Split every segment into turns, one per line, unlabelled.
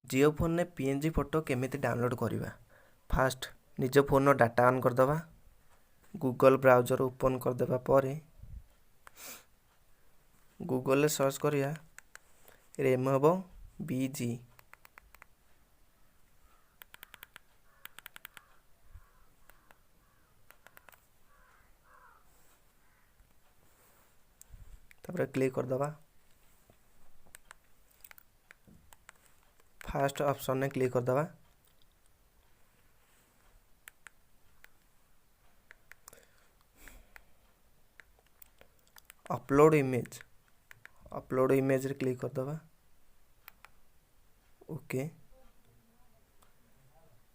ଜିଓ ଫୋନରେ PNG photo କେମିତି download କରିବା? ଫାଷ୍ଟ ନିଜ ଫୋନ୍ର ଡାଟା ଅନ୍ କରିଦେବା। ଗୁଗଲ୍ ବ୍ରାଉଜର୍ ଓପନ୍ କରିଦେବା ପରେ ଗୁଗଲ୍ରେ ସର୍ଚ୍ଚ କରିବା ରିମୁଭ୍ BG। ତାପରେ କ୍ଲିକ୍ କରିଦେବା। ଫାଷ୍ଟ ଅପସନ୍ରେ କ୍ଲିକ୍ କରିଦେବା। ଅପଲୋଡ଼ ଇମେଜ୍, ଅପଲୋଡ଼ ଇମେଜ୍ରେ କ୍ଲିକ୍ କରିଦେବା। ଓକେ,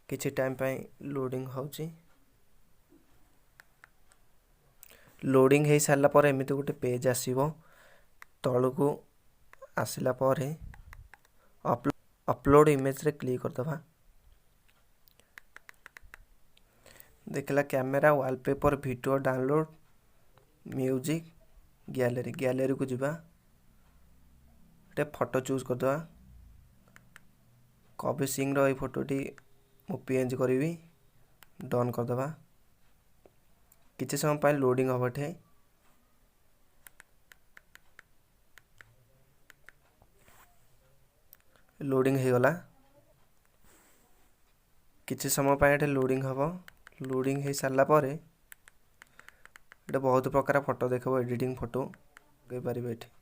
କିଛି ଟାଇମ୍ ପାଇଁ ଲୋଡ଼ିଂ ହେଉଛି। ଲୋଡ଼ିଂ ହେଇସାରିଲା ପରେ ଏମିତି ଗୋଟେ ପେଜ୍ ଆସିବ। ତଳକୁ ଆସିଲା ପରେ ଅପଲୋଡ଼ ଇମେଜ୍ରେ କ୍ଲିକ୍ କରିଦେବା। ଦେଖିଲା camera, wallpaper, video, download, music, gallery. ଗ୍ୟାଲେରୀକୁ ଯିବା, ଗୋଟେ ଫଟୋ ଚୁଜ୍ କରିଦେବା। କବି ସିଂର ଏଇ ଫଟୋଟି ମୁଁ PNG କରିବି। ଡନ୍ କରିଦେବା। କିଛି ସମୟ ପାଇଁ ଲୋଡ଼ିଂ ହେବ ଏଠି। ଲୋଡ଼ିଂ ହେଇଗଲା। କିଛି ସମୟ ପାଇଁ ଏଠି ଲୋଡ଼ିଂ ହେବ। ଲୋଡ଼ିଂ ହେଇସାରିଲା ପରେ ଏଠି ବହୁତ ପ୍ରକାର ଫଟୋ ଦେଖିବ, ଏଡ଼ିଟିଂ ଫଟୋ ଲଗେଇ ଏଠି।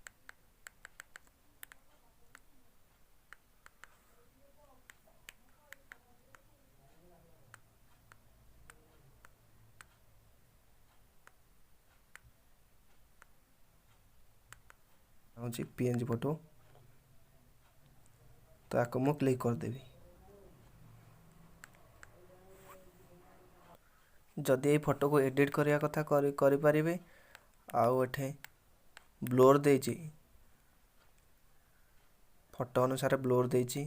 ହେଉଛି PNG photo, ତ ଆକୁ ମୁଁ କ୍ଲିକ୍ କରିଦେବି। ଯଦି ଏଇ ଫଟୋକୁ ଏଡ଼ିଟ୍ କରିବା କଥା କରିପାରିବେ। ଆଉ ଏଠି ବ୍ଲୋର୍ ଦେଇଛି, ଫଟୋ ଅନୁସାରେ ବ୍ଲୋର୍ ଦେଇଛି,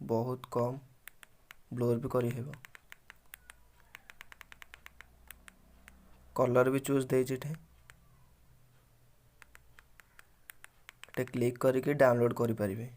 ବହୁତ କମ୍ ବ୍ଲୋର୍ ବି କରିହେବ। କଲର୍ ବି ଚୁଜ୍ ଦେଇଛି ଏଠି। ଏଠି କ୍ଲିକ୍ କରିକି ଡାଉନଲୋଡ଼୍ କରିପାରିବେ।